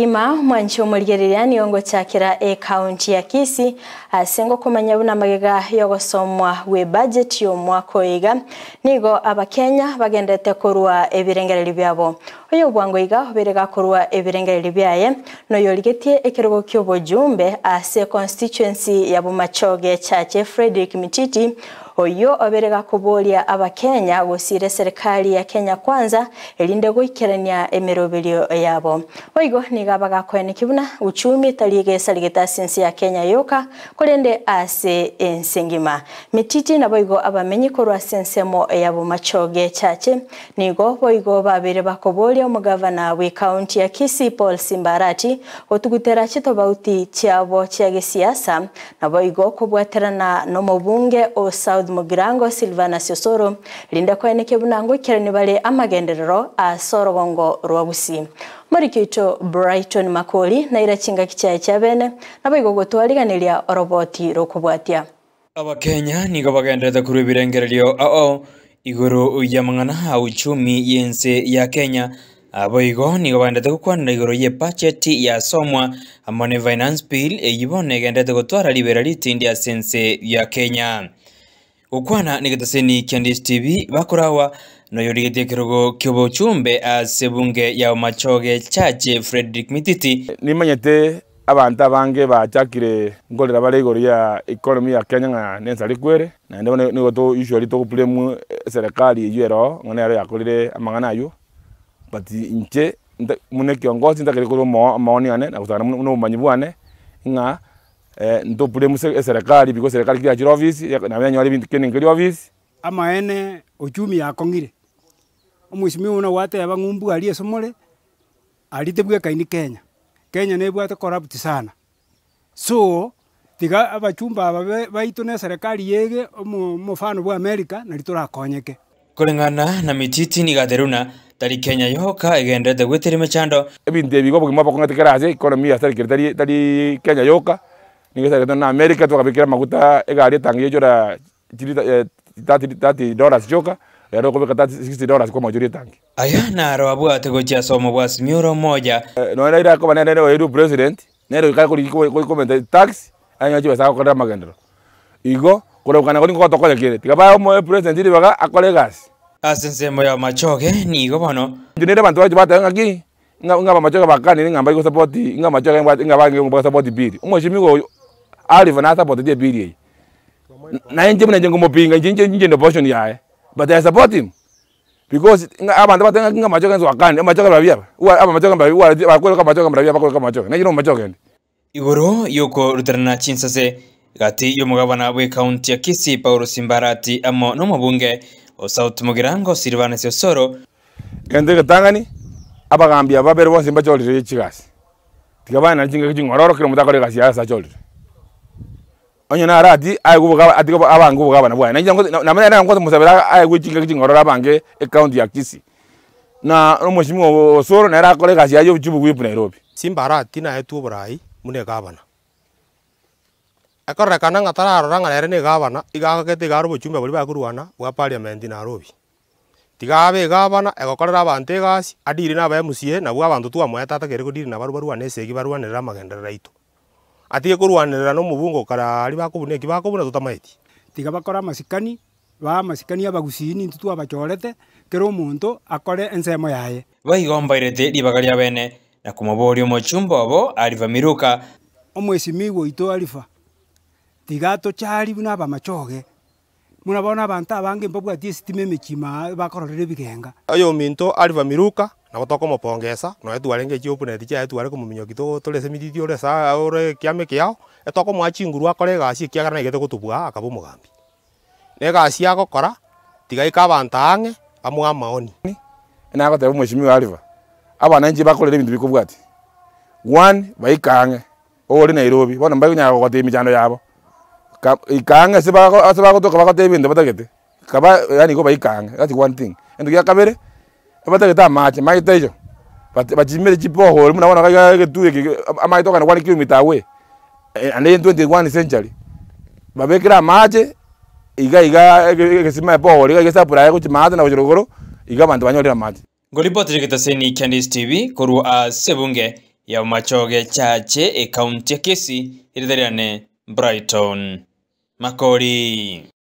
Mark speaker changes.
Speaker 1: Gima mwanche omorigereria nigo ngochakera ecounty ya Kisii ase ngokomanya buna magega yogosomwa gwe budget y'omwaka oyo iga nigo abakenya bagendete korwa ebirengererio biabo. Oyo bwango iga obeire gakorwa ebirengererio biaye noyorigetie ekerogo ki'obojumbe ase constituency ya Bomachoge Chache Fredrick Mititi Oyio obeire gakoboria Abakenya gosiira eserekari ya Kenya Kwanza erinde goikerania emeroberio yabo. Boigo nigo abagakoenekia buna uchumi tari egesarigete ase ense ya Kenya yoka korende ase ense engima. Mititi naboigo abamenyi korwa ase ensemo ya Bomachoge Chache nigo boigo babeire bakoboria omogavana bw'ecounty ya Kisii Paul Simba Arati gotugutera chitobauti chiabo chia gesiasa Naboigo kobwaterana nomobunge o South Mugirango Silvanus Osoro, rinde koenekia buna ngoikerania bare amagenderero ase orogongo rwa Gusii. Omoriki oito Brighton Makori naira chingaki chiaye chia bene, naboigo gotwariganeria oroboti rokobwatia.
Speaker 2: Abakenya nigo bagendererete korwa ebirengererio ao igoro y'amang'ana a uchumi y'ense ya Kenya. Boigo nigo bagendererete gokwanera igoro y'ebudget yasomwa amo ne Finance Bill eyio bono egendererete gotwara ribera ritindi ase ense ya Kenya. Gokwana negetaseni kia Ndisi TV bakorawa noyorigetie ekerogo ki'obochumbe ase ebunge ya Bomachoge Chache Fredrick Mititi.
Speaker 3: Nimanyete Abanto abange bachakire nkorera bare igoro ya economy ya Kenya ng'a nensare kwere, naende bono nigo to usually togo blame eserekari eywo ere oo ng'a nero yakorire amang'ana aywo, but inche nta buna ekiongozi ntakeri korwa omo amaoni ane na gosang'ana buna obomanyi bwane ng'a nto blame se eserekari because eserekari ki yachire office nabo yanyora ebinto kende nkeri office.
Speaker 4: Amaene uchumi yakong'ire, omwesimigwa buna gwateba ng'umbu aria ase more. Aria tebwekaini Kenya, Kenya nebwate corrupt sana, so tiga abachumba aba be baito na eserekari yege omo omofano bwa America nari torakonyeke.
Speaker 2: Koreng'ana na Mititi nigo ateruna, tari Kenya yoka egendererete gwetera emechando.
Speaker 3: Ebinto ebi igo obogima bokong'ete kera ase economy ya serikali tari tari Kenya yoka, nigo esaregete na America twakabekire amaguta egari etangi yaichora chilita $30 chioka, rero okobeka $60 kwamachwa ritangi.
Speaker 2: Aya naro abwate gochia ase omobwasimi ore omoya.
Speaker 3: Nonya nere akoba nere oeirwe president, nere oika komenta tax, anyore chibesa agokorera amagenderero. Igo, korokana koria nigo gotokonya kere, tiga bae omoe president ribaga akore egasi.
Speaker 2: Ase ensemo y'amachoge nigo bono.
Speaker 3: Inche nere abanto bache bateba ng'aki, ng'a abamachoge bakanire ng'a mbari gosupport, ng'a amachoge ng'a bange bagasupport bill. Omweshimiwa oyo Aliva nasupporteti ebill eye. Naye inche buna inche nkomopinga inche inche inche opposition yaye, but I support him because ng'a abanto bateba ng'aki ng'a amachoge nso akande, amachoge mbarabwo aba, ua amachoge mbarabwo ua bakoreka amachoge mbarabwo abakoreka amachoge, nainche nomochoge inde.
Speaker 2: Igoro y'okoruterana chinsase gati y'omogabana bw'ekaunti ya Kisii Paul Simbarati amo nomobunge o South Mugirango Silvanus Osoro.
Speaker 3: Egento egetang'ani, abagambi aba babere bonsi mbachorire chigasi, tiga baenane chingaki ching'ororo kera omonto akore egasi yaye ase achorire. Onye naratie aegwe obogaba atige abange obogabana bwaye, nainche nko nabo nere nkomosabera aegwe chingaki ching'ororo abange ecounty ya Kisii. Na omweshimiwa Osoro nere akore egasi yaye ya obochie oboguepu Nairobi.
Speaker 5: Simbarati naetwe oborai buna egavana. Ekororekana ng'a tararora ng'a nere na egavana, iga agokete iga are obochumbe boria bakorwana bwa parliament Nairobi. Tiga abe egavana egokorera abanto egasi, adeal na aba MCA nabwo abanto twamoete atakeire kodeal nabarobwo barwane esegi barwanerere amagenderero aito. Atige korwanerera na omobungo okare aria bakobuna eki bakobuna totamaeti.
Speaker 4: Tiga bakore amasikani, bae amasikani abagusii nintwe twabachorete, kera omonto akore ensemo yaye.
Speaker 2: Boigo mbairete ribaga riabene, na komoboria omochumba obo Alifa Miruka.
Speaker 4: Omwesimigwa oito Alifa, tiga atochari buna abamachoge, Buna bono abanto abange mbabwati esitima emechie ime aa bakororera ebigenga.
Speaker 5: Oyominto Alifa Miruka, nabo tokomopongesa, nonya twarenge chioponent chiaye tware komominyokia to tore ase emititi ore ase ore ekiama ekiao, etokomoa chinguru akore egasi ekiagera naigete gotobua akaba omogambi. Na egasi agokora, tiga aike abanto ang'e, bamoe amaoni.
Speaker 3: Nagoteba omweshimiwa Alifa, abananchi bakorere ebinto bikobwatia, one, baike ang'e. Ore Nairobi, bono mbari konyara gogotebia emechando yabo, ka ika ang'e ase bago ase bagotoka bagotebia ebinto batagete, kaba yaani igo baike ang'e, that's one thing. Egento gia kabere, ebatagete amache, mache taiyo, but bachimere chiborehole buna bono iga iga egetui eke amache tokogenda one kilometer away, naende in 21 century, babekere amache iga iga ege egesima eborehole iga iga esupply gochia maate na gochia rogoro, iga abanto banyorire amache.
Speaker 2: Ngoripotire egetaseni kia Ndisi TV korwa ase ebunge. Ya Bomachoge Chache, ekaunti ya Kisii, Ritariane, Brighton Makori.